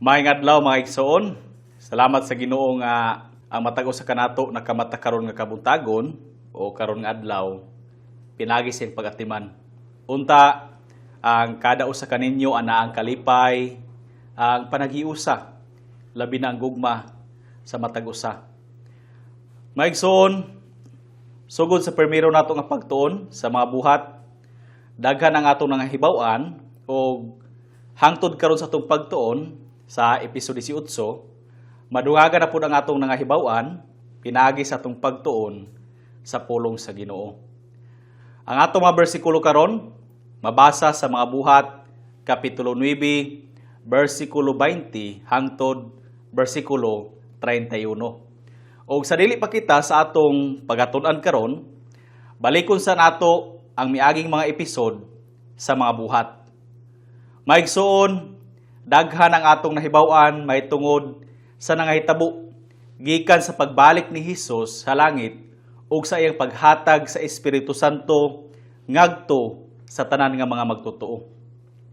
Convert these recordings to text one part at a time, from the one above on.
Maayong adlaw, mga igsoon. Salamat sa Ginoo nga ang matag usa kanato nakamata karon nga kabuntagon o karon nga adlaw pinaagi sa iyang pag-atiman. Unta ang kada usa kaninyo ana ang kalipay, ang panaghiusa, labi na ang gugma sa matag usa. Mga igsoon, sugod sa primero nato nga pagtuon sa Mga Buhat, daghan ang atong nangahibaw-an og hangtod karon sa atong pagtuon sa episode 18, madungagan na pud ang atong nangahibaw-an pinaagi sa atong pagtuon sa pulong sa Ginoo. Ang atong mga bersikulo karon mabasa sa Mga Buhat kapitulo 9 bersikulo 20 hangtod bersikulo 31. Og sa dili pa kita sa atong pagatun-an karon, balikon sa nato ang miaging mga episode sa Mga Buhat. Maigsoon, daghan ang atong nahibaw-an mahitungod sa nangahitabo gikan sa pagbalik ni Hesus sa langit ug sa iyang paghatag sa Espiritu Santo ngadto sa tanan nga mga magtotoo.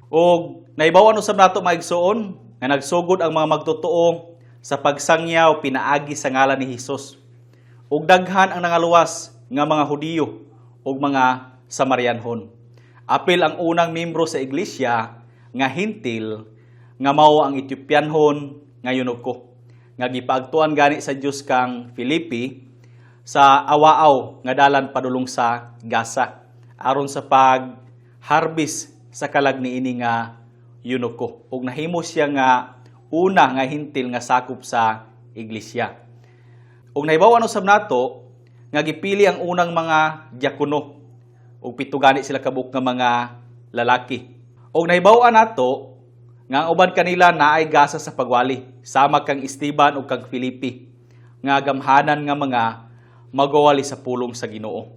Og nahibaw-an usab nato, mga igsoon, nga nagsugod ang mga magtotoo sa pagsangyaw pinaagi sa ngalan ni Hesus. Ug daghan ang nangaluwas nga mga Hudiyo ug mga Samarianhon. Apil ang unang membro sa iglesia nga Hentil nga mao ang Ethiopianhon nga eunuko nga gipaagtuan gani sa Dios kang Felipe sa awaaw nga dalan padulong sa Gaza aron sa pag harbis sa kalag niini nga eunuko, ug nahimo siya nga una nga Hentil nga sakop sa iglesia. Ug nahibaw-an usab nato nga gipili ang unang mga diakono ug 7 gani sila kabuk nga mga lalaki. Ug nahibaw-an nato nga ang uban kanila naay gasa sa pagwali sama kang Esteban ug kang Felipe nga gamhanan nga mga magwawali sa pulong sa Ginoo.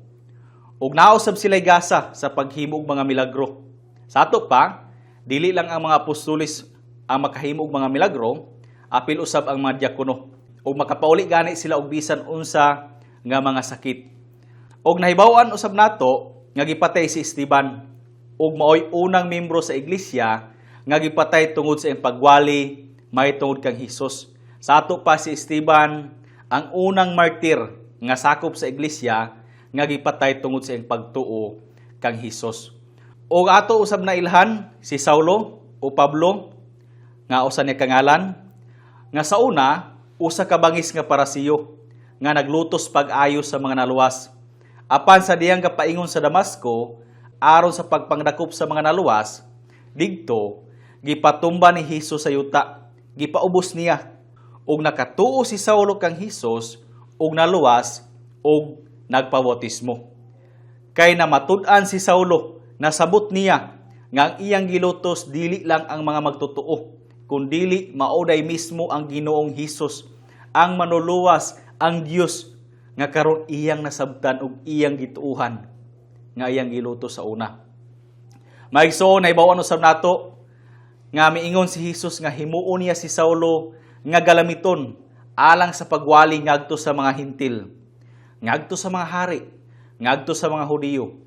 Ug nausab sila gasa sa paghimo og mga milagro. Sa ato pa, dili lang ang mga apostoles ang makahimo og mga milagro, apil usab ang mga diakono. Ug makapauli gani sila og bisan unsa nga mga sakit. Og nahibaw-an usab nato nga gipatay si Esteban ug maoy unang membro sa iglesia nga gipatay tungod sa iyang pagwali mahitungod kang Hesus. Sa ato pa, si Esteban ang unang martir nga sakop sa iglesia nga gipatay tungod sa iyang pagtuo kang Hesus. Og ato usab na ilhan si Saulo o Pablo nga usa niya kangalan, nga sa una usa ka bangis nga Parisiyo nga naglutos pag-ayo sa mga naluwas. Apan sa diyang gapaingon sa Damasco aron sa pagpangdakop sa mga naluwas, didto gipatumba ni Hesus sa yuta, gipaubos niya. Ug nakatuo si Saulo kang Hesus ug naluwas ug nagpabautismo. Kay namatud-an si Saulo, nasabot niya nga ang iyang gilutos dili lang ang mga magtotoo, kundili mao diay mismo ang Ginoong Hesus, ang manuluwas, ang Dios nga karon iyang nasabtan ug iyang gituuhan nga iyang gilutos sa una. Mga igsoon, nahibaw-an usab nato nga miingon si Hesus nga himuon niya si Saulo nga galamiton alang sa pagwali ngadto sa mga Hentil, ngadto sa mga hari, ngadto sa mga Hudiyo,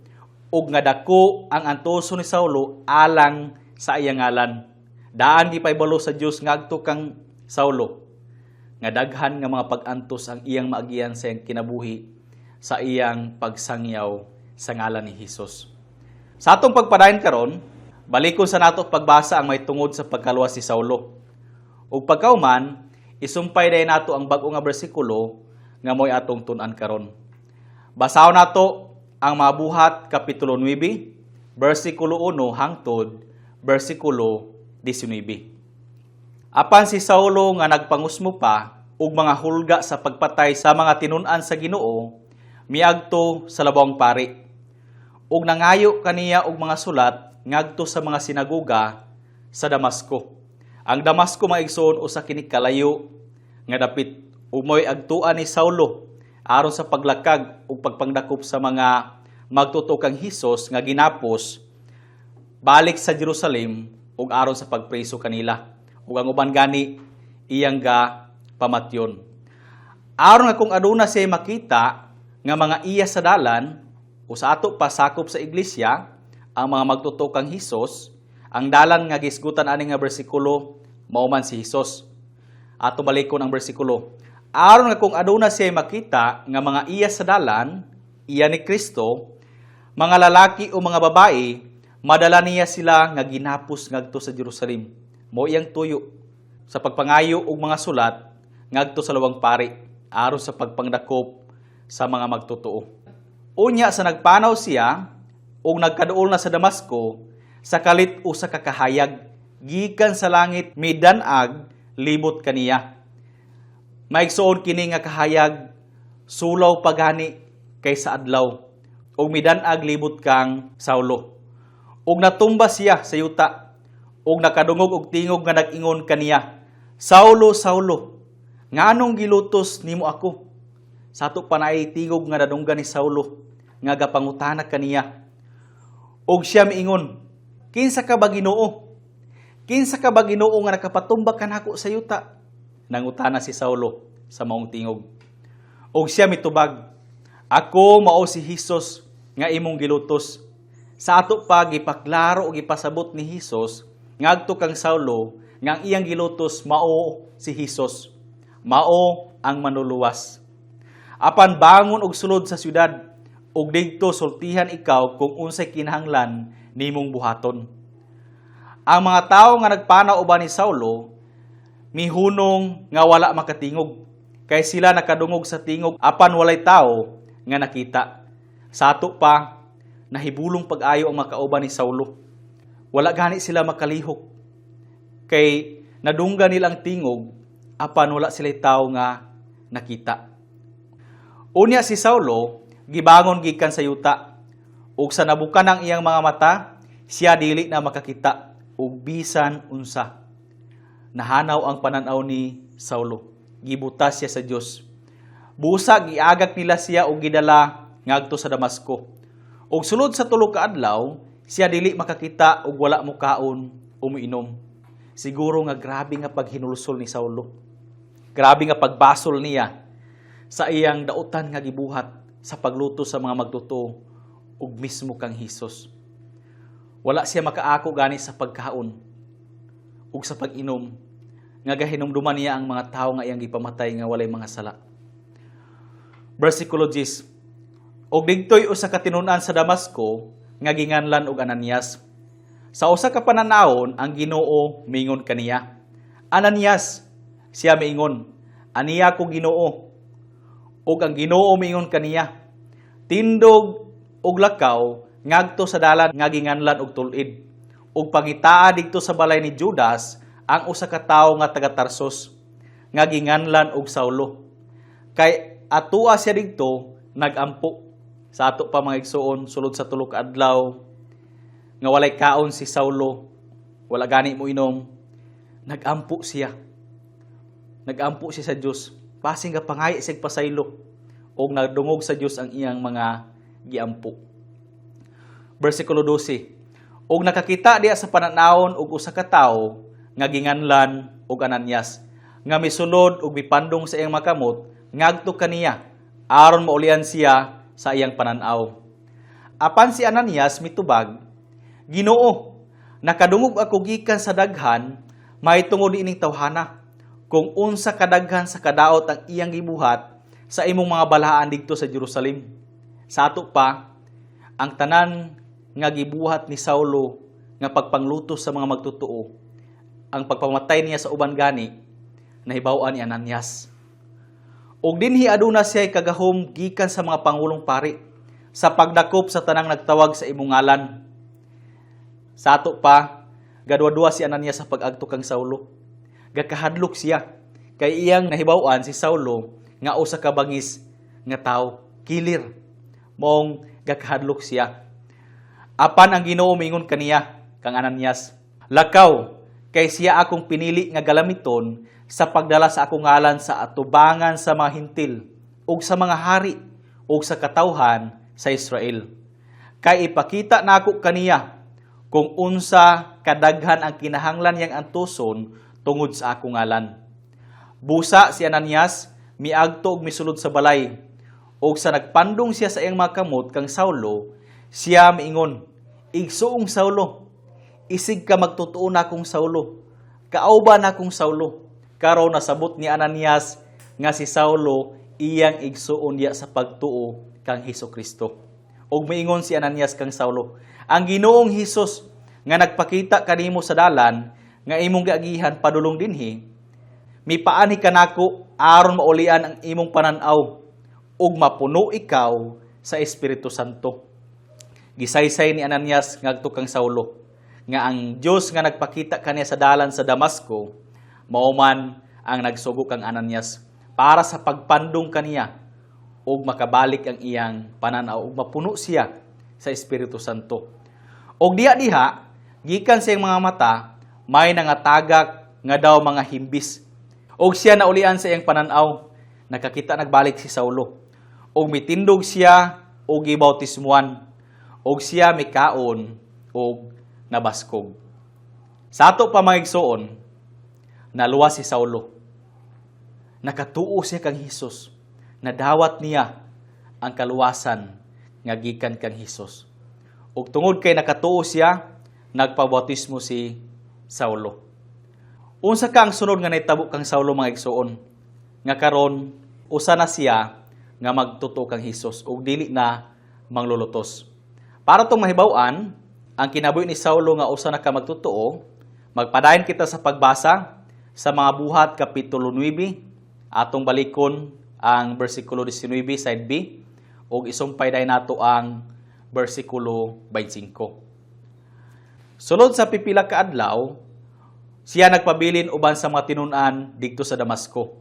ug nga dako ang antoso ni Saulo alang sa iyang ngalan. Daan gipahibalo sa Dios ngadto kang Saulo nga daghan nga mga pag-antos ang iyang maagian sa iyang kinabuhi sa iyang pagsangyaw sa ngalan ni Hesus. Sa atong pagpadayon karon, balikon sa nato pagbasa ang mahitungod sa pagkaluwas si Saulo. Ug pagkauman, isumpay dayon nato ang bag-o nga bersikulo nga mo'y atong tun-an karon. Basahon nato ang Mga Buhat kapitulo 9, bersikulo 1 hangtod bersikulo 19. Apan si Saulo nga nagpangusmo pa og mga hulga sa pagpatay sa mga tinun-an sa Ginoo, miadto sa labawang pari. Ug nangayo kaniya og mga sulat ngadto sa mga sinagoga sa Damasco. Ang Damasco, mga igsoon, usa kini kalayo nga dapit ug mo'y agtuan ni Saulo aron sa paglakag ug pagpangdakop sa mga magtotoo kang Hesus nga ginapos balik sa Jerusalem ug aron sa pagpreso kanila. Ug ang uban gani iyang ga pamatyon. Aron nga kung aduna siya makita nga mga iya sa Dalan o sa ato pa sakop sa iglesia, ang mga magtotoo kang Hesus, ang Dalan nga gisgutan ani nga bersikulo Mao man si Hesus. Ato balikon ang bersikulo. Aron nga kung aduna siya makita nga mga iya sa dalan, iya ni Kristo, mga lalaki o mga babae, madala niya sila nga ginapos ngadto sa Jerusalem. Mao iyang tuyo sa pagpangayo og mga sulat ngadto sa lawang pari aron sa pagpangdakop sa mga magtotoo. Unya sa nagpanaw siya ug nagkaduol na sa Damasco, sa kalit usa ka kahayag gikan sa langit midan-ag libot kaniya. Maigsuon, kini nga kahayag sulaw pagani kaysa adlaw ug midan-ag libot kang Saulo. Ug natumba siya sa yuta ug nakadungog og tingog nga nag-ingon kaniya, "Saulo, Saulo, nganong gilutos nimo ako?" Sa ato pa, naay tingog nga nadunggan ni Saulo nga gapangutana kaniya. Ug siya miingon, "Kinsa ka ba, Ginoo? Kinsa ka ba, Ginoo, nga nakapatumba kanako sa yuta?" Nangutana si Saulo sa maong tingog. Ug siya mitubag, "Ako mao si Hesus nga imong gilutos." Sa ato pa, gipaklaro o gipasabot ni Hesus ngadto kang Saulo nga ang iyang gilutos mao si Hesus. Mao ang Manluluwas. "Apan bangon og sulod sa syudad ug didto sultihan ikaw kung unsay kinahanglan nimong buhaton." Ang mga tawo nga nagpanaw uban ni Saulo mihunong nga wala makatingog kay sila nakadungog sa tingog apan walay tawo nga nakita. Sa ato pa, nahibulong pag-ayo ang makauban ni Saulo. Wala gani sila makalihok kay nadunggan nila ang tingog apan wala sila tawo nga nakita. Unya si Saulo gibangon gikan sa yuta ug sa nabukan ang iyang mga mata, siya dili na makakita og bisan unsa. Nahanaw ang pananaw ni Saulo. Gibutas siya sa Dios. Busa giagak nila siya og gidala ngadto sa Damasco. Ug sulod sa 3 ka adlaw, siya dili makakita ug wala mokaon o moinom. Siguro nga grabe nga paghinulsol ni Saulo. Grabe nga pagbasol niya sa iyang dautan nga gibuhat sa paglutos sa mga magtotoo ug mismo kang Hesus. Wala siya makaako gani sa pagkaon ug sa pag-inom nga gahinumduman niya ang mga tawo nga iyang gipamatay nga walay mga sala. Versikulo 10. Og didto'y usa ka tinun-an sa Damasco nga ginganlan og Ananias. Sa usa ka pananawon, ang Ginoo mingon kaniya, "Ananias!" Siya miingon, "Aniya ko, Ginoo." Ug ang Ginoo miingon kaniya, "Tindog og lakaw ngadto sa dalan nga ginganlan og Tul-id. Ug pangitaa didto sa balay ni Judas ang usa ka tawo nga taga Tarsus nga ginganlan og Saulo. Kay atua siya didto nagampo." Sa ato pa, mga igsuon, sulod sa 3 ka adlaw nga walay kaon si Saulo, wala gani mo inom, nagampo siya. Nagampo siya sa Dios. Basin nga pangayo siya pasaylo og nadungog sa Dios ang iyang mga giampo. Versikulo 12. Og nakakita diya sa pananawon og usa ka tawo nga ginganlan og Ananias nga misulod og mipandong sa iyang mga kamot ngadto kaniya aron maulian siya sa iyang pananaw. Apan si Ananias mitubag, "Ginoo, nakadungog ako gikan sa daghan mahitungod ining tawhana kung unsa kadaghan sa kadaot ang iyang gibuhat sa imong mga balaan didto sa Jerusalem." Sa ato pa, ang tanan nga gibuhat ni Saulo nga pagpanglutos sa mga magtotoo, ang pagpamatay niya sa uban gani, nahibaw-an ni Ananias. "Ug dinhi aduna siya kagahom gikan sa mga pangulong pari sa pagdakop sa tanang nagtawag sa imong ngalan." Sa ato pa, gadwa-duwa si Ananias sa pag-agto kang Saulo. Gakahadlok siya kay iyang nahibaw-an si Saulo nga usa ka bangis nga tawo, killer. Maong gakahadlok siya. Apan ang Ginoo miingon kaniya kang Ananias, "Lakaw, kay siya akong pinili nga galamiton sa pagdala sa akong ngalan sa atubangan sa mga Hentil ug sa mga hari ug sa katawhan sa Israel. Kay ipakita nako kaniya kung unsa kadaghan ang kinahanglan niyang antuson tungod sa akong ngalan." Busa si Ananias miagto ug misulod sa balay. Ug sa nagpandong siya sa iyang mga kamot kang Saulo, siya miingon, "Igsuong Saulo, isig ka magtotoo nakong Saulo, "Kauban akong Saulo?" Karon nasabot ni Ananias nga si Saulo iyang igsuon diya sa pagtuo kang Hesus Kristo. Ug miingon si Ananias kang Saulo, "Ang Ginoong Hesus nga nagpakita kanimo sa dalan nga imong giagihan padulong dinhi, mipaanhi kanako aron maulian ang imong panan-aw ug mapuno ikaw sa Espiritu Santo." Gisaysay ni Ananias ngadto kang Saulo nga ang Dios nga nagpakita kaniya sa dalan sa Damasco mao man ang nagsugo kang Ananias para sa pagpandong kaniya ug makabalik ang iyang pananaw ug mapuno siya sa Espiritu Santo. Og diha diha, gikan sa iyang mga mata may nangatagak nga daw mga himbis. Og siya naulian sa iyang pananaw, nakakita nagbalik si Saulo. Og mitindog siya og gibautismuan. Og siya mikaon og nabaskog. Sa ato pa, mga igsoon, naluwas si Saulo. Nakatuo siya kang Hesus. Nadawat niya ang kaluwasan nga gikan kang Hesus. Ug tungod kay nakatuo siya, nagpabautismo si Saulo. Unsa ka ang sunod nga nahitabo kang Saulo, mga igsoon? Nga karon usa na siya nga magtotoo kang Hesus ug dili na manglulutos. Para tong mahibaw-an ang kinabuhi ni Saulo nga usa na ka magtotoo, magpadayon kita sa pagbasa sa Mga Buhat kapitulo 9, atong balikon ang bersikulo 19, side B, ug isumpay dayon nato ang bersikulo 25. Sulod sa pipila ka adlaw, siya nagpabilin uban sa mga tinun-an didto sa Damasco.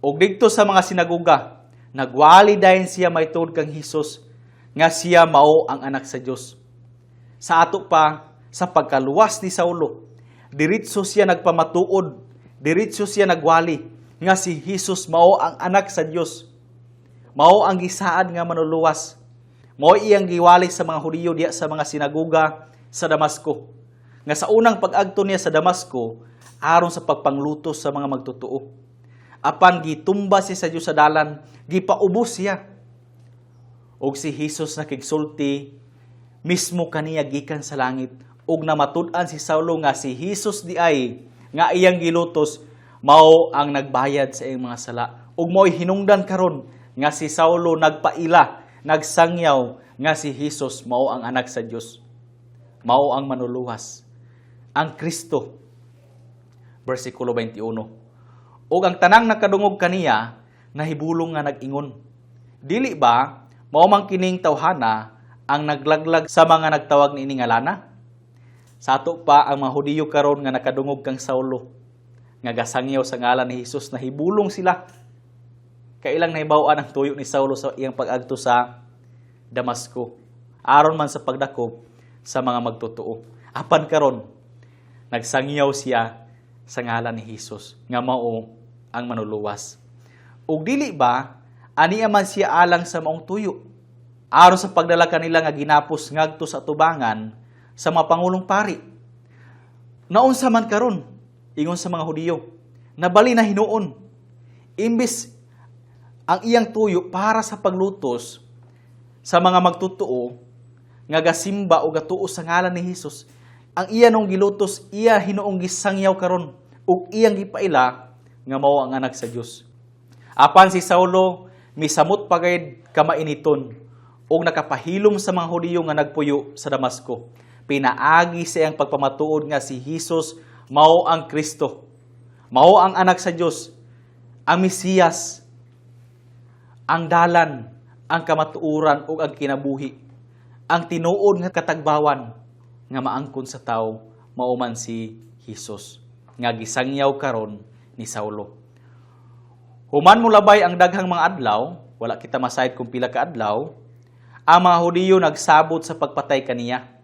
Ug didto sa mga sinagoga, nagwali dayon siya mahitungod kang Hesus nga siya mao ang Anak sa Dios. Sa ato pa, sa pagkaluwas ni Saulo, diretso siya nagpamatuod, diretso siya nagwali nga si Hesus mao ang Anak sa Dios. Mao ang gisaad nga Manluluwas. Mao iyang giwali sa mga Hudiyo diya sa mga sinagoga sa Damasco. Nga sa unang pag-agto niya sa Damasco, aron sa pagpanglutos sa mga magtotoo. Apan gitumba siya sa Dios sa dalan, gipaubos siya. Og si Hesus nakigsulti mismo kaniya gikan sa langit ug namatud-an si Saulo nga si Hesus diay nga iyang gilutos mao ang nagbayad sa iyang mga sala. Ug mao'y hinungdan karon nga si Saulo nagpaila, nagsangyaw nga si Hesus mao ang Anak sa Dios. Mao ang Manluluwas, ang Kristo. Versikulo 21. Ug ang tanang nakadungog kaniya nahibulong nga nag-ingon, "Dili ba mao man kining tawhana ang naglaglag sa mga nagtawag niini ngalana?" Sa ato pa, ang mga Hudiyo karon nga nakadungog kang Saulo nga gasangyaw sa ngalan ni Hesus, nahibulong sila. Kailang nahibaw-an ang tuyo ni Saulo sa iyang pag-agto sa Damasco, aron man sa pagdakop sa mga magtotoo. Apan karon nagsangyaw siya sa ngalan ni Hesus nga mao ang Manluluwas. Ug dili ba ania man siya alang sa maong tuyo aron sa pagdala kanila nga ginapos ngadto sa atubangan sa mga pangulong pari? "Naunsa man karon?" ingon sa mga Hudiyo. "Nabali na hinuon." Imbis ang iyang tuyo para sa paglutos sa mga magtotoo nga gasimba o gatuo sa ngalan ni Hesus, ang iya nung gilutos, iya hinuong gisangyaw karon ug iyang gipaila nga mao ang Anak sa Dios. Apan si Saulo misamot pagayod kamainiton ug nakapahilom sa mga Hudiyo nga nagpuyo sa Damasco pinaagi sa iyang pagpamatuod nga si Hesus mao ang Kristo, mao ang Anak sa Dios, ang Mesiyas, ang dalan, ang kamatuoran ug ang kinabuhi, ang tinuod nga katagbawan nga maangkon sa tawo mao man si Hesus nga gisangyaw karon ni Saulo. Human molabay ang daghang mga adlaw, wala kita masayod kung pila ka adlaw, ang mga Hudiyo nagsabot sa pagpatay kaniya.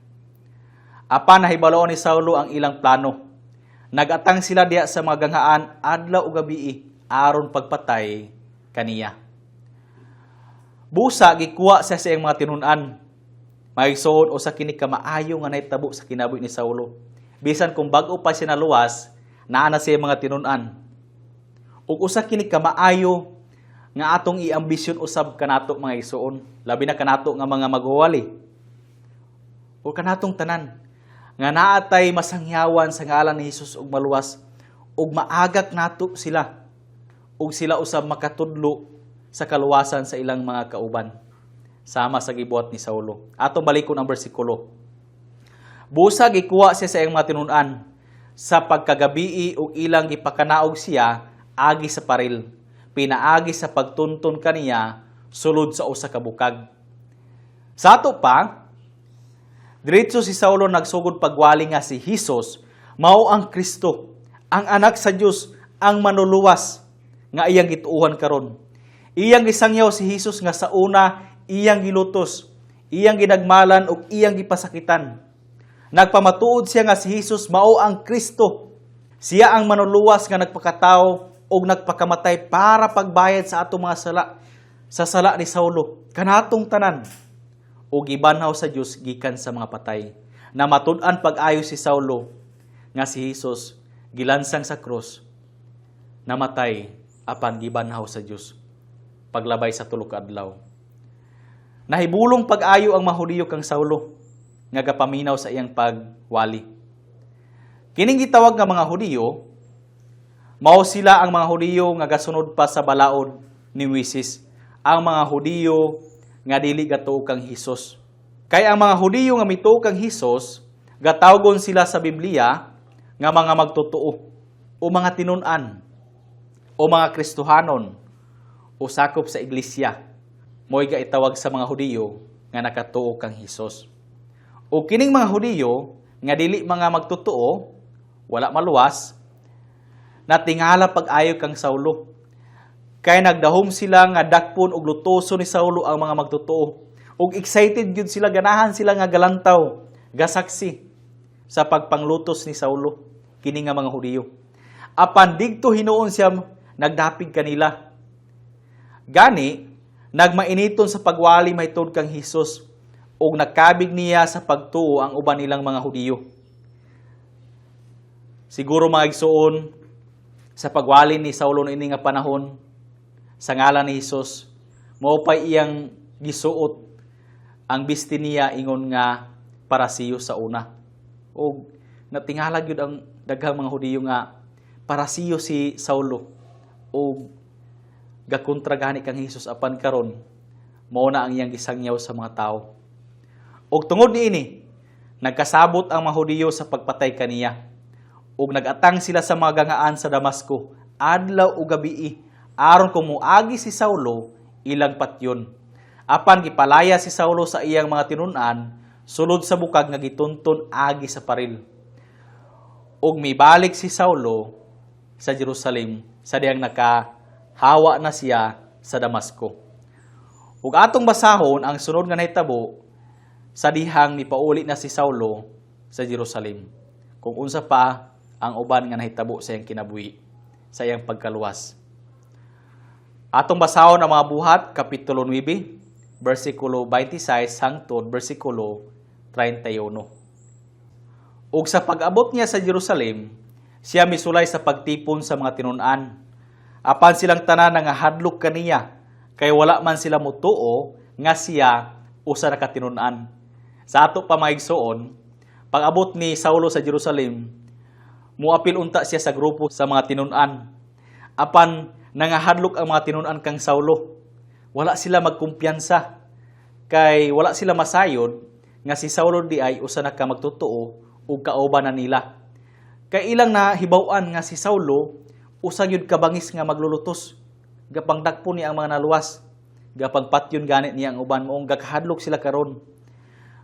Apan nahibaloon ni Saulo ang ilang plano. Nagatang sila diya sa mga ganghaan adlaw ug gabii aron pagpatay kaniya. Busa gikuha siya sa iyang mga tinun-an. Mga igsoon, usa kini ka maayo nga nahitabo sa kinabuhi ni Saulo. Bisan kung bag-o pa siya naluwas, naa na siya mga tinun-an. Ug usa kini ka maayo nga atong iambisyon usab kanato, mga igsoon, labi na kanato nga mga magwawali. O kanatong tanan. Nga naa tay masangyawan sa ngalan ni Hesus ug maluwas ug maagak nato sila ug sila usab makatudlo sa kaluwasan sa ilang mga kauban. Sama sa gibuhat ni Saulo. Atong balikon ang bersikulo. Busa gikuha siya sa iyang mga tinun-an sa pagkagabii ug ilang gipakanaog siya agi sa paril. Pinaagi sa pagtunton kaniya sulod sa usa ka bukag. Sa ato pa, diretso si Saulo nagsugod pagwali nga si Hesus mao ang Kristo, ang anak sa Dios, ang manuluwas nga iyang gituohan karon. Iyang gisangyaw si Hesus nga sa una iyang gilutos, iyang ginagmalan ug iyang gipasakitan. Nagpamatuod siya nga si Hesus mao ang Kristo. Siya ang manuluwas nga nagpakatao ug nagpakamatay para pagbayad sa atong mga sala, sa sala ni Saulo, kanatong tanan, ug gibanhaw sa Dios gikan sa mga patay. Namatud-an pag-ayo si Saulo nga si Hesus gilansang sa krus, namatay, apan gibanhaw sa Dios paglabay sa 3 ka adlaw. Nahibulong pag-ayo ang mga Hudiyo kang Saulo nga gapaminaw sa iyang pagwali. Kining gitawag nga mga Hudiyo, mao sila ang mga Hudiyo nga gasunod pa sa balaod ni Moises, ang mga Hudiyo nga dili gatuo kang Hesus. Kay ang mga Hudiyo nga mituo kang Hesus, gatawgon sila sa Biblia nga mga magtotoo o mga tinun-an o mga Kristohanon o sakop sa iglesia. Mo'y gaitawag sa mga Hudiyo nga nakatuo kang Hesus. O kining mga Hudiyo nga dili mga magtotoo, wala maluwas, natingala pag-ayo kang Saulo. Kay nagdahom sila nga dakpon og lutoson ni Saulo ang mga magtotoo. Ug excited gyud sila, ganahan sila nga galantaw, gasaksi sa pagpanglutos ni Saulo kini nga mga Hudiyo. Apan didto hinuon siya nagdapig kanila. Gani nagmainiton sa pagwali mahitungod kang Hesus ug nakabig niya sa pagtuo ang uban nilang mga Hudiyo. Siguro, mga igsuon, sa pagwali ni Saulo ini nga panahon sa ngalan ni Hesus, mao pay iyang gisuot ang bisti niya ingon nga Parisiyo sa una. Og natingala gyud ang daghang mga Hudiyo nga Parisiyo si Saulo og gakontra gani kang Hesus, apan karon mao na ang iyang gisangyaw sa mga tao. Og tungod niini, nagkasabot ang mga Hudiyo sa pagpatay kaniya. Ug nagatang sila sa mga gangaan sa Damasco adlaw ug gabii aron kung moagi si Saulo, ilang patyon. Apan gipalaya si Saulo sa iyang mga tinun-an sulod sa bukag nga gitunton agi sa paril. Ug mibalik si Saulo sa Jerusalem sa dihang nakahawa na siya sa Damasco. Ug atong basahon ang sunod nga nahitabo sa dihang mipauli na si Saulo sa Jerusalem, kung unsa pa ang uban nga nahitabo sa iyang kinabuhi, sa iyang pagkaluwas. Atong basahon ang mga Buhat, Kapitulo 9, versikulo 26 hangtod versikulo 31. Ug sa pag-abot niya sa Jerusalem, siya misulay sa pagtipon sa mga tinun-an. Apan silang tanan nangahadlok kaniya, kay wala man sila motuo nga siya usa na ka tinun-an. Sa ato pa, mga igsoon, pag-abot ni Saulo sa Jerusalem, muapil unta siya sa grupo sa mga tinun-an. Apan nangahadlok ang mga tinun-an kang Saulo. Wala sila magkumpiyansa kay wala sila masayod nga si Saulo diay usa na ka magtotoo ug kauban na nila. Kay ilang nahibaw-an nga si Saulo usa gyud ka bangis nga maglulutos. Gapangdakpo niya ang mga naluwas. Gapangpatyon gani niya ang uban, maong gakahadlok sila karon.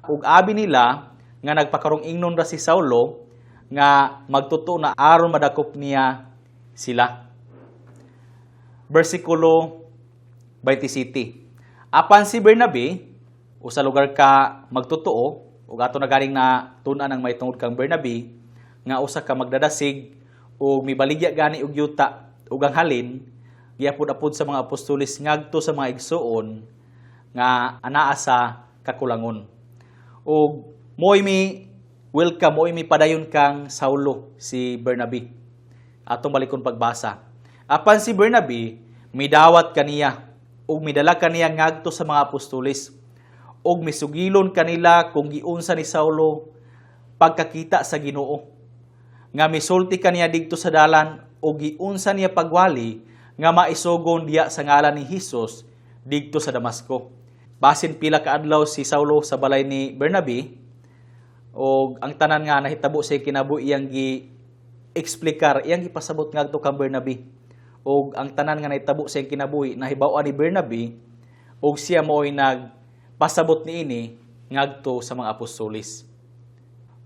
Ug abi nila nga nagpakarong ingnon ra si Saulo nga magtotoo na aron madakop niya sila. Versikulo 27. Apan si Bernabe, usa lugar ka magtotoo, ug ato na galing na tun-an ang mahitungod kang Bernabe, nga usa ka magdadasig ug mibaligya gani og yuta ug ang halin giapod-apod sa mga apostoles ngadto sa mga igsuon nga anaa sa kakulangon. Ug mo'y mi welcome, mo'y mi padayon kang Saulo, si Bernabe. Atong balikon pagbasa. Apan si Bernabe midawat kaniya ug midala kaniya ngadto sa mga apostoles ug misugilon kanila kung giunsa ni Saulo pagkakita sa Ginoo nga misulti kaniya didto sa dalan ug giunsa niya pagwali nga maisugon diya sa ngalan ni Hesus didto sa Damasco. Basin pila ka adlaw si Saulo sa balay ni Bernabe og ang tanan nga nahitabo sa kinabuhi iyang gi eksplikar, iyang gipasabot ngadto kang Bernabe. Og ang tanan nga nahitabo sa iyang kinabuhi nahibaw-an ni Bernabe og siya mo'y nagpasabot niini ngadto sa mga apostoles.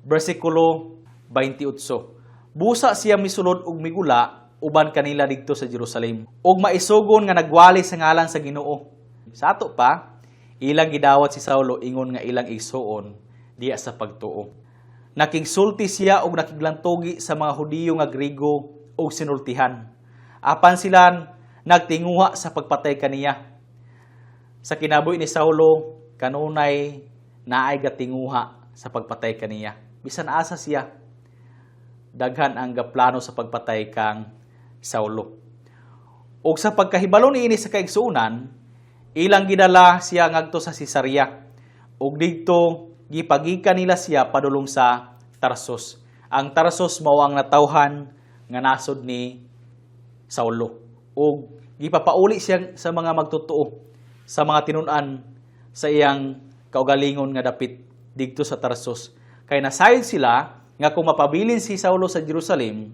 Bersikulo 28. Busa siya misulod og migula uban kanila didto sa Jerusalem og maisugon nga nagwali sa ngalan sa Ginoo. Sa ato pa, ilang gidawat si Saulo ingon nga ilang igsuon diya sa pagtuo. Nakigsulti siya og nakiglantugi sa mga Hudiyo nga Grigo og sinultihan. Apan sila nagtinguha sa pagpatay kaniya. Sa kinabuhi ni Saulo, kanunay naay gatinguha sa pagpatay kaniya. Bisan asa siya, daghan ang gaplano sa pagpatay kang Saulo. Og sa pagkahibalo niini sa kaigsuonan, ilang gidala siya ngadto sa Cesarea. Ug didto gipagikan nila siya padulong sa Tarsus. Ang Tarsus mao ang natawhan nga nasod ni Saulo. Ug gipapauli siya sa mga magtotoo sa mga tinun-an sa iyang kaugalingon nga dapit didto sa Tarsus. Kay nasayod sila nga kung mapabilin si Saulo sa Jerusalem,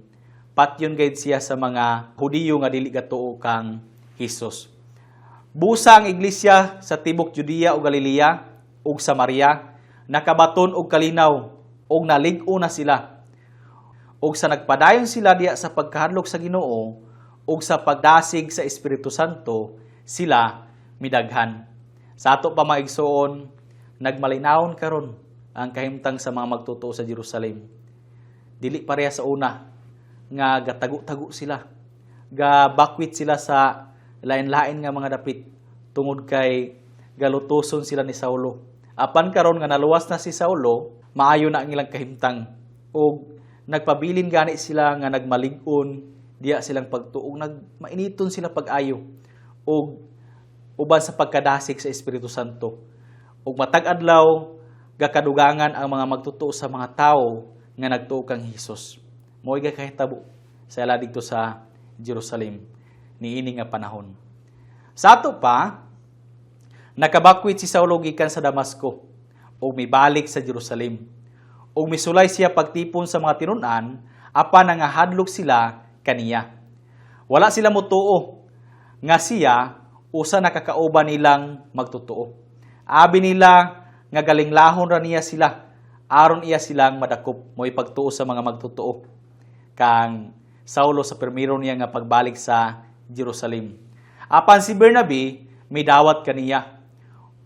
patyon gayud siya sa mga Hudiyo nga dili gatuo kang Hesus. Busa ang iglesia sa tibok Judea ug Galilea ug Samaria nakabaton og kalinaw ug nalig-o na sila. Ug sa nagpadayon sila diya sa pagkahadlok sa Ginoo ug sa pagdasig sa Espiritu Santo, sila midaghan. Sa ato pa, mga igsoon, nagmalinawon karon ang kahimtang sa mga magtotoo sa Jerusalem. Dili pareha sa una nga gatago-tago sila. Gabakwit sila sa lain-lain nga mga dapit tungod kay galutuson sila ni Saulo. Apan karon nga naluwas na si Saulo, maayo na ang ilang kahimtang ug nagpabilin gani sila nga nagmalig-on diya silang pagtuo, nagmainiton sila pag-ayo ug uban sa pagkadasig sa Espiritu Santo. Ug matag adlaw gakadugangan ang mga magtotoo sa mga tawo nga nagtuo kang Hesus. Mo'y gakahitabo sa ila didto sa Jerusalem niini nga panahon. Sa ato pa, nakabakwit si Saulo gikan sa Damasco ug mibalik sa Jerusalem. Ug misulay siya pagtipon sa mga tinun-an apan nangahadlok sila kaniya. Wala sila motuo nga siya usa nakakauban nilang magtotoo. Abi nila nga galinglahon ra niya sila aron iya silang madakop. Mo'y pagtuo sa mga magtotoo kang Saulo sa primero niya nga pagbalik sa Jerusalem. Apan si Bernabe midawat kaniya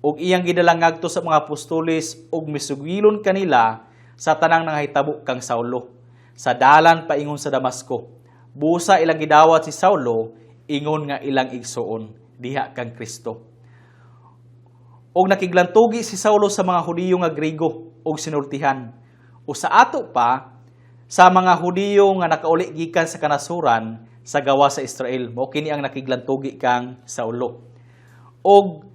ug iyang gidala ngadto sa mga apostoles ug misugilon kanila sa tanang nangahitabo kang Saulo sa dalan paingon sa Damasco. Busa ilang gidawat si Saulo ingon nga ilang igsuon diha kang Kristo. Og nakiglantugi si Saulo sa mga Hudiyo nga Grigo og sinultihan. O sa ato pa, sa mga Hudiyo nga nakauli gikan sa kanasuran sa gawa sa Israel, mao kini ang nakiglantugi kang Saulo. Og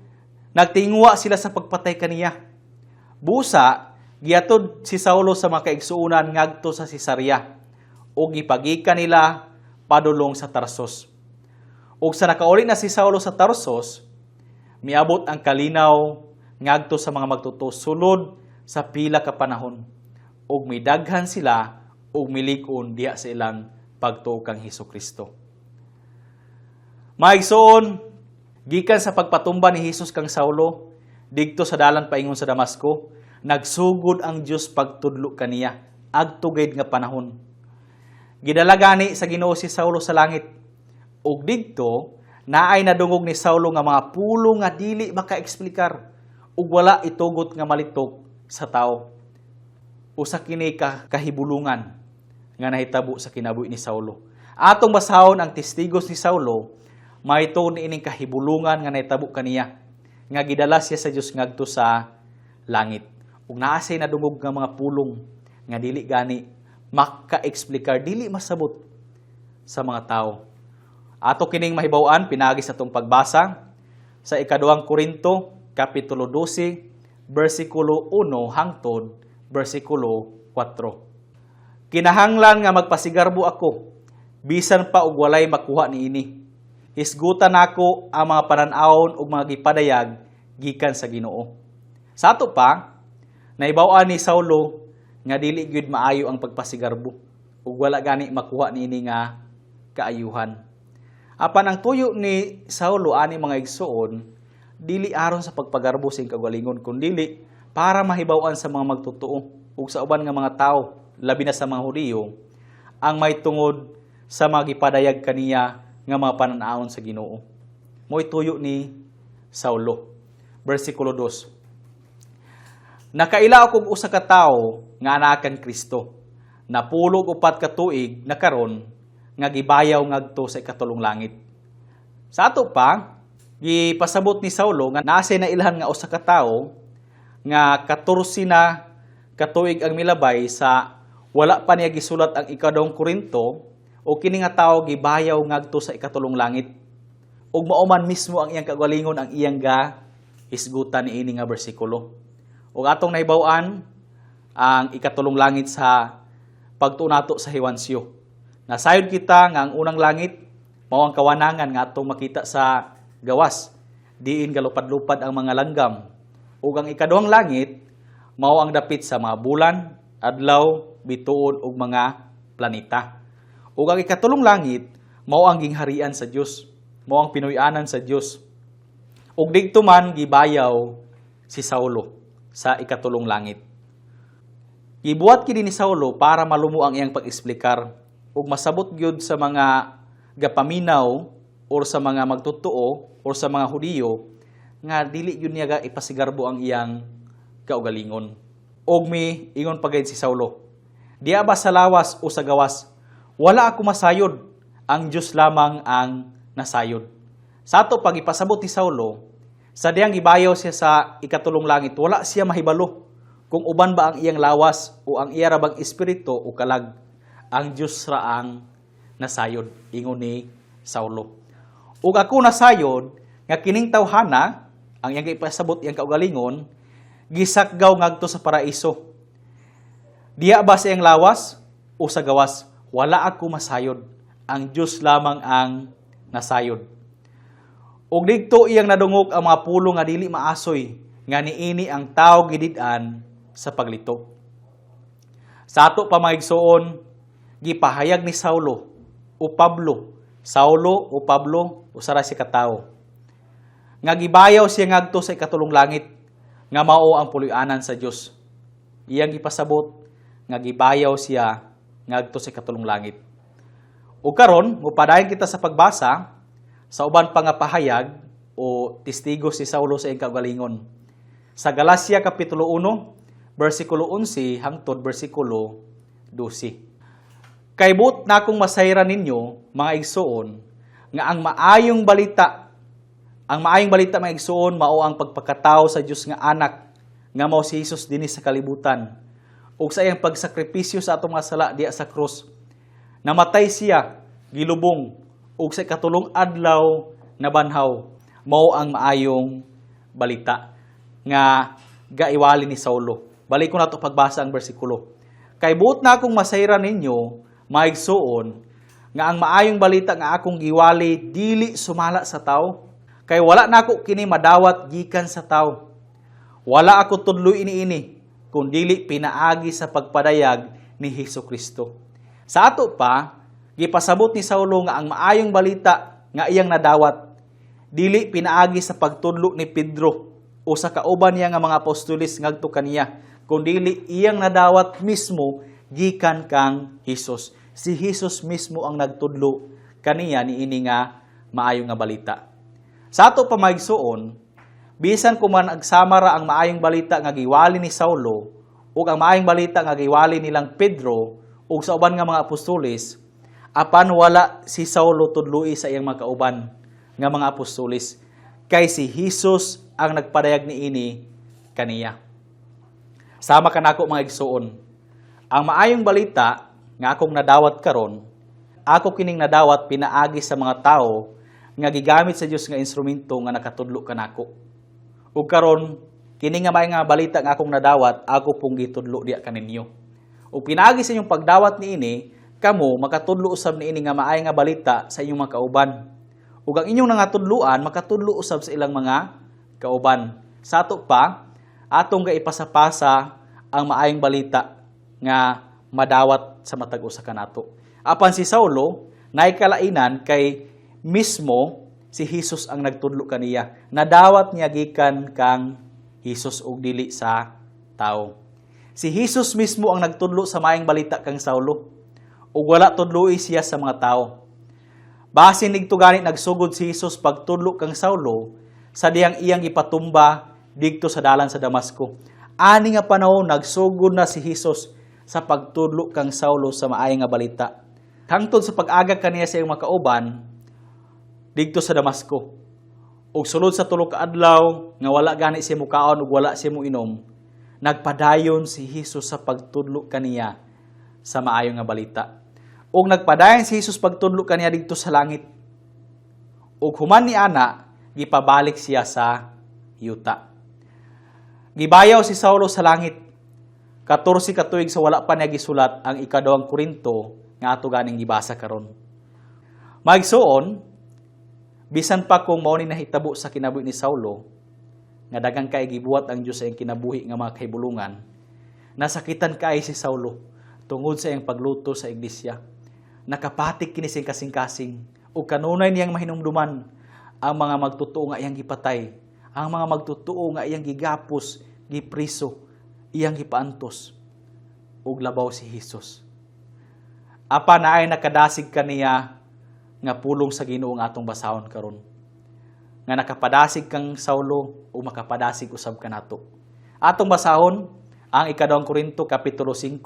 nagtinguha sila sa pagpatay kaniya. Busa giatod si Saulo sa mga kaigsuonan ngadto sa Cesarea ug gipagikan nila padulong sa Tarsos. Ug sa nakauli na si Saulo sa Tarsos, miabot ang kalinaw ngadto sa mga magtotoo sulod sa pila ka panahon ug midaghan sila ug milig-on diha sa ilang pagtuo kang Hesus Kristo. Mga igsoon, gikan sa pagpatumba ni Hesus kang Saulo didto sa dalan paingon sa Damasco, nagsugod ang Dios pagtudlo kaniya adto gayud nga panahon. Gidala gani sa Ginoo si Saulo sa langit. Ug didto naay nadungog ni Saulo nga mga pulong nga dili makaeksplikar ug wala itugot nga malitok sa tao. Usa kini ka kahibulungan nga nahitabo sa kinabuhi ni Saulo. Atong basahon ang testigos ni Saulo mahitungod niining kahibulungan nga nahitabo kaniya nga gidala siya sa Dios ngadto sa langit. Ug naa siya'y nadungog nga mga pulong nga dili gani makaeksplikar, dili masabot sa mga tao. Ato kining mahibaw-an pinaagi sa atong pagbasa sa Ikaduhang Korinto kapitulo 12 bersikulo 1 hangtod bersikulo 4. Kinahanglan nga magpasigarbo ako, bisan pa og walay makuha niini. Hisgutan nako ang mga panan-awon ug mga gipadayag gikan sa Ginoo. Sa ato pa, nahibaw-an ni Saulo nga dili gyud maayo ang pagpasigarbo ug wala gani makuha niini nga kaayuhan. Apan ang tuyo ni Saulo ani, mga igsuon, dili aron sa pagpagarbo sa iyang kaugalingon, kundili para mahibaw-an sa mga magtotoo ug sa uban nga mga tawo, labi na sa mga Hudiyo, ang may tungod sa mga gipadayag kaniya nga mga panan-awon sa Ginoo. Mo'y tuyo ni Saulo. Versikulo 2. Nakaila ako og usa ka tawo nga anaa kan Kristo. 94 ka tuig na karon nga gibayaw ngadto sa ikatulong langit. Sa ato pa, gipasabot ni Saulo nga naa siya'y nailhan nga usa ka tawo nga 14 na katuig ang milabay sa wala pa niya gisulat ang Ikaduhang Korinto, o kini nga tawo gibayaw ngadto sa ikatulong langit. Ug mao man mismo ang iyang kaugalingon ang iyang ga hisgutan niini nga bersikulo. Ug atong nahibaw-an ang ikatulong langit sa pagtuo nato sa Hewansyo. Nasayod kita nga ang unang langit mao ang kawanangan nga atong makita sa gawas, diin galupad-lupad ang mga langgam. Ug ang ikaduhang langit mao ang dapit sa mga bulan, adlaw, bituon ug mga planeta. Ug ang ikatulong langit mao ang gingharian sa Dios, mao ang pinuy-anan sa Dios. Ug didto man gibayaw si Saulo sa ikatulong langit. Gibuhat kini ni Saulo para malumo ang iyang pag-eksplikar ug masabot gyud sa mga gapaminaw or sa mga magtotoo or sa mga Hudiyo nga dili gyud niya ga ipasigarbo ang iyang kaugalingon. Og mi ingon pa gayud si Saulo, "Diya ba sa lawas o sa gawas, wala ako masayod, ang Dios lamang ang nasayod." Sa ato pag ipasabot ni Saulo, sa diyang gibayaw siya sa ikatulong langit, wala siya mahibalo kung uban ba ang iyang lawas o ang iya ra bang espiritu o kalag. Ang Dios ra ang nasayod, ingon ni Saulo. "Ug ako nasayod nga kining tawhana," ang iyang ipasabot iyang kaugalingon, "gisakgaw ngadto sa paraiso. Diya ba sa iyang lawas o sa gawas, wala ako masayod. Ang Dios lamang ang nasayod. Ug didto iyang nadungog ang mga pulong nga dili maasoy, nga niini ang tawo gidid-an sa paglitok." Sa ato pa, mga igsuon, gipahayag ni Saulo o Pablo, Saulo o Pablo, usa ra siya ka tawo, nga gibayaw siya ngadto sa ikatulong langit nga mao ang puloy-anan sa Dios. Iyang gipasabot nga gibayaw siya ngadto sa ikatulong langit. Ug karon mopadayon kita sa pagbasa sa uban pa nga pahayag o testigo si Saulo sa iyang kaugalingon. Sa Galacia kapitulo 1, bersikulo 11 hangtod bersikulo 12. Kay buot nakong masayran ninyo, mga igsuon, nga ang maayong balita, mga igsuon, mao ang pagpakatao sa Dios nga Anak nga mao si Jesus dinhi sa kalibutan ug sa iyang pagsakripisyo sa atong mga sala diya sa krus. Namatay siya, gilubong, ug sa ikatulong adlaw nabanhaw. Mao ang maayong balita nga gaiwali ni Saulo. Balik ko nato pagbasa ang bersikulo. Kay buot na akong masayran ninyo, mga igsuon, nga ang maayong balita nga akong giwali dili sumala sa tao. Kay wala nako kini madawat gikan sa tao. Wala ako tudloi niini, kun dili pinaagi sa pagpadayag ni Hesus Kristo. Sa ato pa, gipasabot ni Saulo nga ang maayong balita nga iyang nadawat dili pinaagi sa pagtudlo ni Pedro o sa kauban niya nga mga apostoles ngadto kaniya, kundi iyang nadawat mismo gikan kang Hesus. Si Hesus mismo ang nagtudlo kaniya niini nga maayo nga balita. Sa ato pa, mga igsuon, bisan kung man agsama ra ang maayong balita nga giwali ni Saulo ug ang maayong balita nga giwali nilang Pedro ug sa uban nga mga apostoles, apan wala si Saulo tudloi sa iyang mga kauban nga mga apostoles kay si Hesus ang nagpadayag niini kaniya. Sama kanako, mga igsuon, ang maayong balita nga akong nadawat karon, ako kining nadawat pinaagi sa mga tao nga gigamit sa Dios nga instrumento nga nakatudlo kanako. Ug karon kini nga maayong nga balita nga akong nadawat, ako pong gitudlo diya kaninyo. Ug pinaagi sa inyong pagdawat niini, kamo makatudlo usab niini nga maayo nga balita sa inyong mga kauban. Ug ang inyong nangatudloan makatudlo usab sa ilang mga kauban. Sa ato pa, atong gaipasapasa ang maayong balita nga madawat sa matag usa kanato. Apan si Saulo naay kalainan kay mismo si Jesus ang nagtudlo kaniya. Nadawat niya gikan kang Jesus ug dili sa tao. Si Jesus mismo ang nagtudlo sa maayong balita kang Saulo ug wala tudloi siya sa mga tao. Basin nigto gani nagsugod si Jesus pagtudlo kang Saulo sa diyang iyang ipatumba didto sa dalan sa Damasco. Ani nga panahon, nagsugod na si Jesus sa pagtudlo kang Saulo sa maayo nga balita. Hangtod sa pag-aga kaniya sa iyang mga kauban didto sa Damasco. Ug sulod sa 3 ka adlaw nga wala gani siya mukaon ug wala siya moinom, nagpadayon si Jesus sa pagtudlo kaniya sa maayo nga balita. Ug nagpadayon si Jesus pagtudlo kaniya didto sa langit. Ug human ni ana, gipabalik siya sa yuta. Gibayaw si Saulo sa langit. 14 ka tuig sa wala pa niya gisulat ang Ikaduhang Korinto nga ato ganing gibasa karon. Mga igsoon, bisan pa kung mao ni nahitabo sa kinabuhi ni Saulo, nga daghang kay gibuhat ang Dios sa iyang kinabuhi nga mga kahibulungan, nasakitan kay si Saulo tungod sa iyang pagluto sa iglesia. Nakapatik kini sa iyang kasing-kasing ug kanunay niyang mahinumduman ang mga magtotoo nga iyang gipatay, ang mga magtotoo nga iyang gigapos, gipriso, iyang gipaantos, ug labaw si Jesus. Apan naay nakadasig kaniya nga pulong sa Ginoo nga atong basahon karon. Nga nakapadasig kang Saulo o makapadasig usab kanato. Atong basahon ang Ikaduhang Korinto kapitulo 5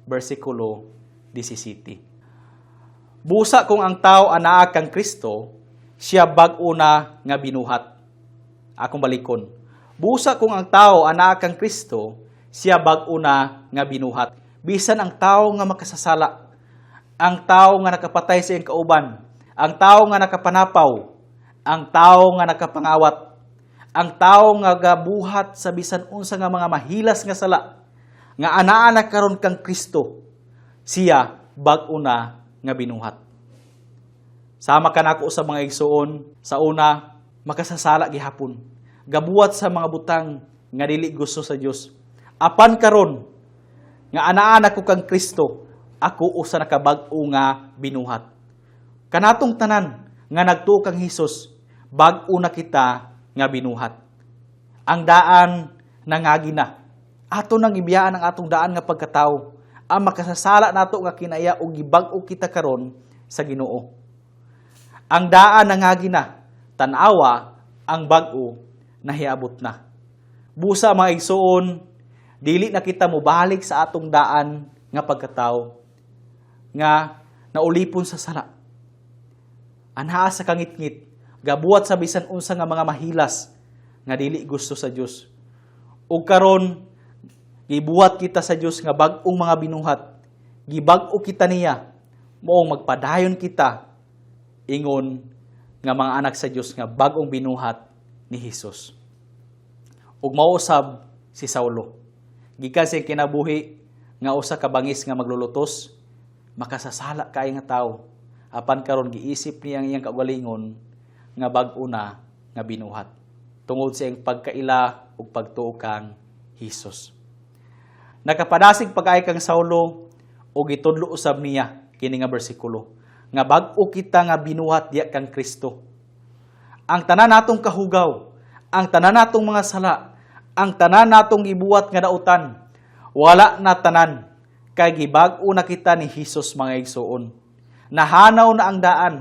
bersikulo 17. Busa kung ang tao anaa kang Kristo, siya bag-o na nga binuhat. Akong balikon. Busa kung ang tao anaa kang Kristo, siya bag-o na nga binuhat. Bisan ang tao nga makasasala, ang tao nga nakapatay sa iyang kauban, ang tao nga nakapanapaw, ang tao nga nakapangawat, ang tao nga gabuhat sa bisan unsa nga mga mahilas nga sala, nga anaa na karon kang Kristo, siya bag-o na nga binuhat. Sama kanako sa mga igsuon, sa una, makasasala gihapon. Gabuhat sa mga butang nga dili gusto sa Dios. Apan karon nga anaa na ko kang Kristo, ako usa nakabag-o nga binuhat. Kanatong tanan nga nagtuo kang Hesus, bag-o na kita nga binuhat. Ang daan nangagi na. Ato nang ibiyaan ang atong daan nga pagkatao. Ang makasasala nato nga kinaiya ug gibag-o kita karon sa Ginoo. Ang daan nangagi na, tan-awa ang bag-o nahiabot na. Busa, mga igsuon, dili na kita mobalik sa atong daan nga pagkatao nga naulipon sa sala. Anaa sa kangitngit, gabuhat sa bisan unsa nga mga mahilas nga dili gusto sa Dios. Ug karon gibuhat kita sa Dios nga bag-ong mga binuhat. Gibag-o kita niya, moong magpadayon kita ingon nga mga anak sa Dios nga bag-ong binuhat ni Hesus. Ug mao usab si Saulo. Gikan sa iyang kinabuhi nga usa ka bangis nga maglulutos, makasasala kay nga tawo. Apan karon giisip niya ang iyang kaugalingon nga bag-o na nga binuhat tungod sa iyang pagkaila ug pagtuo kang Hesus. Nakapadasig pag-ay kang Saulo ug gitudlo usab niya kini nga bersikulo nga bag-o kita nga binuhat diya kang Kristo. Ang tanan natong kahugaw, ang tanan natong mga sala, ang tanan natong gibuhat nga dautan, wala na tanan kay gibag-o na kita ni Hesus, mga igsuon. Nahanaw na ang daan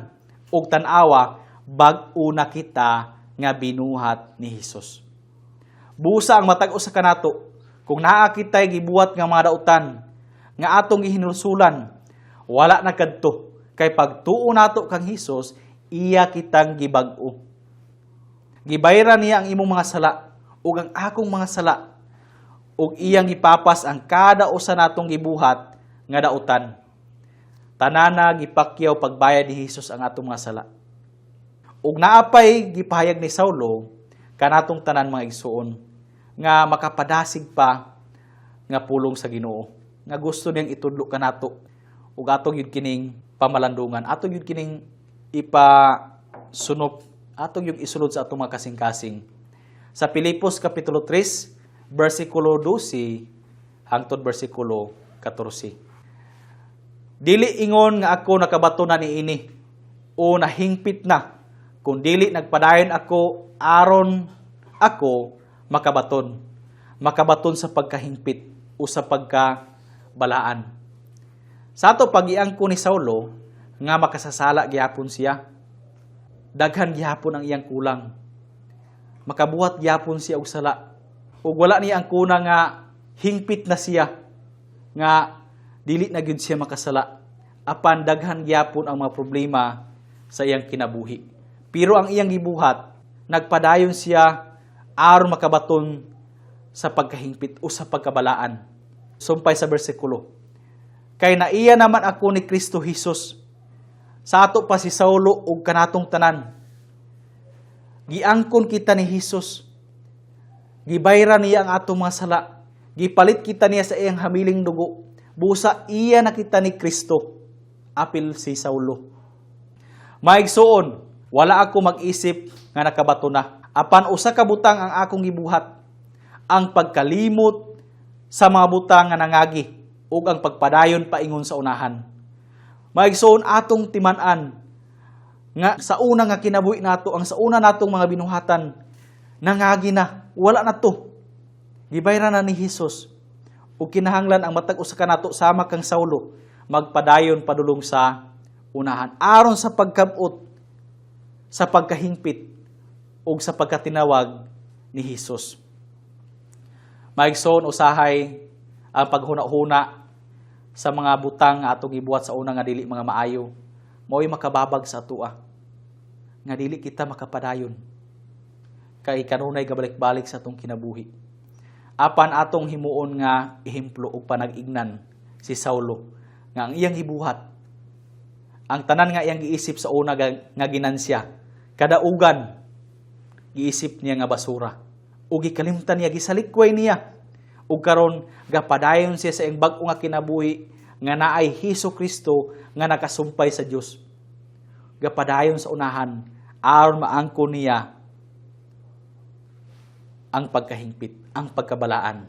ug tan-awa, bag-o na kita nga binuhat ni Hesus. Busa ang matag usa kanato, kung naa kitay gibuhat nga mga dautan nga atong gihinulsulan, wala na kadto kay pagtuo nato kang Hesus, iya kitang gibag-o. Gibayran niya ang imong mga sala ug ang akong mga sala ug iyang gipapas ang kada usa natong gibuhat nga dautan. Tanana gipakyaw pagbayad ni Hesus ang atong mga sala. Ug naapay gipahayag ni Saulo kanatong tanan, mga igsuon, nga makapadasig pa nga pulong sa Ginoo. nga gusto niyang itudlo kanato ug ato gyud kining pamalandungan, ato gyud kining ipasunop, ato gyud isulod sa atong mga kasing-kasing. Sa Pilipos kapitulo 3 bersikulo 12 hangtod bersikulo 14. Dili ingon nga ako nakabato na niini o nahingpit na, kun dili nagpadayon ako aron ako makabaton. Makabaton sa pagkahingpit o sa pagkabalaan. Sa ato pag-iangkon ni Saulo nga makasasala gyapon siya. Daghan gyapon ang iyang kulang. Makabuhat gyapon siya og sala. Ug wala niya ang kuna nga hingpit na siya nga dili na gyud siya makasala. Apan daghan gyapon ang mga problema sa iyang kinabuhi. Pero ang iyang gibuhat, nagpadayon siya aron makabaton sa pagkahingpit o sa pagkabalaan. Sumpay sa bersikulo. Kay naiya naman ako ni Kristo Jesus. Sa ato pa si Saulo ug kanatong tanan. Giangkon kita ni Hesus. Gibayran niya ang atong mga sala. Gipalit kita niya sa iyang hamiling dugo. Busa iya na kita ni Kristo. Apil si Saulo. Maigsuon, wala ako mag-isip nga nakabato na. Apan usa ka butang ang akong gibuhat: ang pagkalimot sa mga butang nga nangagi ug ang pagpadayon paingon sa unahan. Maigsuon, atong timan-an nga sa una nga kinabuhi nato, ang sa una natong mga binuhatan, nangagi na, wala na to. Gibayran na ni Hesus. Ug kinahanglan ang matag usa kanato, sama kang Saulo, magpadayon padulong sa unahan aron sa pagkabot sa pagkahingpit ug sa pagkatinawag ni Hesus. Maigsoon, usahay ang paghuna-huna sa mga butang nga atong gibuhat sa una nga dili mga maayo, mao'y makababag sa atoa nga dili kita makapadayon kay kanunay gabalik-balik sa atong kinabuhi. Apan atong himuon nga ehemplo ug panag-ignan si Saulo nga ang iyang gibuhat, ang tanan nga iyang giisip sa una nga ginansya, kadaugan giisip niya nga basura ug gikalimtan niya, gisalikway niya, ug karon gapadayon siya sa iyang bag-o nga kinabuhi nga naay Hesus Kristo nga nakasumpay sa Dios. Gapadayon sa unahan aron maangkon niya ang pagkahingpit, ang pagkabalaan.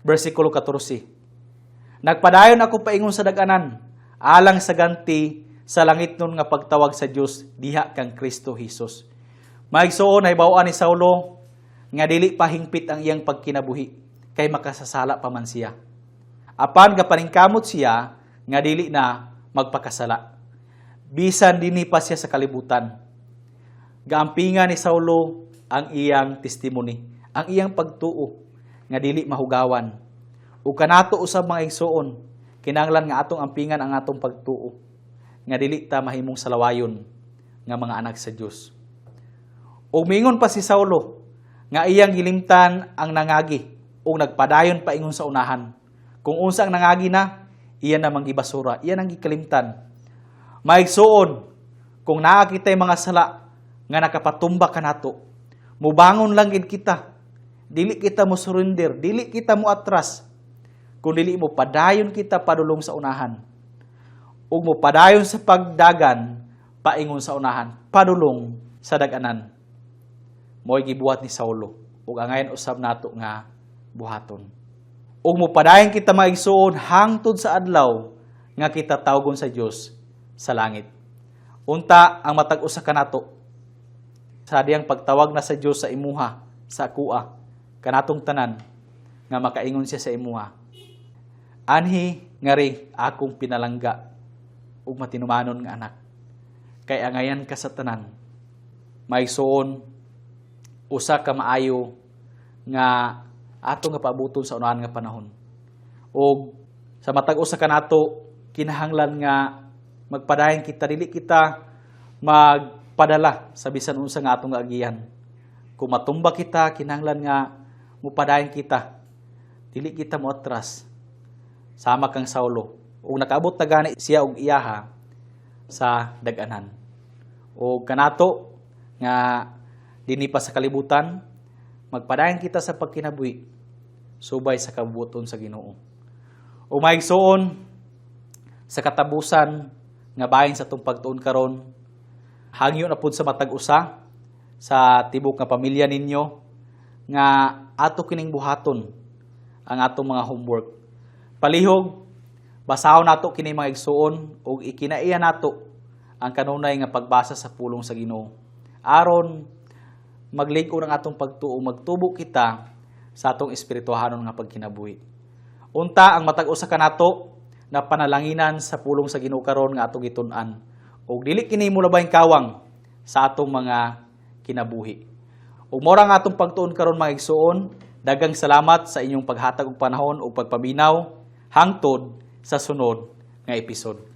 Versikulo 14. Nagpadayon ako paingon sa dag-anan alang sa ganti sa langitnon nga pagtawag sa Dios diha kang Kristo Hesus. Maigsuon, nahibaw-an ni Saulo nga dili pa hingpit ang iyang pagkinabuhi kay makasasala pa man siya. Apan gapaningkamot siya nga dili na magpakasala. Bisan dinhi pa siya sa kalibutan. Gaampingan ni Saulo ang iyang testimony, ang iyang pagtuo nga dili mahugawan. Ug kanato usab, mga igsuon, kinahanglan nga atong ampingan ang atong pagtuo nga dili ta mahimong salawayon nga mga anak sa Dios. Ug mingon pa si Saulo nga iyang gilimtan ang nangagi ug nagpadayon paingon sa unahan. Kung unsa ang nangagi na, iya namang gibasura, iya nang gikalimtan. Maigsuon, kung naa kitay mga sala nga nakapatumba kanato, mubangon lang gid kita. Dili kita mo surrender, dili kita mo atras. Kung dili mo padayon kita padulong sa unahan. Ug mo padayon sa pagdagan paingon sa unahan, padulong sa dag-anan. Mo'y gibuhat ni Saulo ug angayan usab nato nga buhaton. Ug mopadayon kita, mga igsuon, hangtod sa adlaw nga kita tawgon sa Dios sa langit. Unta ang matag usa kanato sa diyang pagtawag na sa Dios sa imuha, sa akoa, kanatong tanan, nga makaingon siya sa imuha, "Anhi ngari akong pinalangga ug matinumanon nga anak, kay angayan ka sa tanan." Maigsuon, usa ka maayo nga ato nga paabuton sa unahan nga panahon. Ug sa matag usa kanato, kinahanglan nga magpadayon kita, dili kita magpadala sa bisan unsa nga atong agian. Kung matumba kita, kinahanglan nga mupadayon kita. Dili kita mo atras. Sama kang Saulo. Ug nakaabot na gani siya og iyaha sa dag-anan. O kanato nga dinhi pa sa kalibutan, magpadayon kita sa pagkinabuhi. Subay sa kabubut-on sa Ginoo. O mga igsoon, sa katapusan nga bahin sa atong pagtuon karon, hangyo na pud sa matag usa sa tibok nga pamilya ninyo nga ato kining buhaton ang atong mga homework. Palihog, basahon nato kini, mga igsuon, ug ikinaiya nato ang kanunay nga pagbasa sa pulong sa Ginoo. Aron maglig-on ang atong pagtuo, magtubo kita sa atong espirituhanon nga pagkinabuhi. Unta ang matag usa kanato na panalanginan sa pulong sa Ginoo karon nga atong gitun-an ug dili kini molabayng kawang sa atong mga kinabuhi. Ug mao ra ang atong pagtuon karon, mga igsuon. Daghang salamat sa inyong paghatag og panahon ug pagpaminaw hangtod sa sunod nga episode.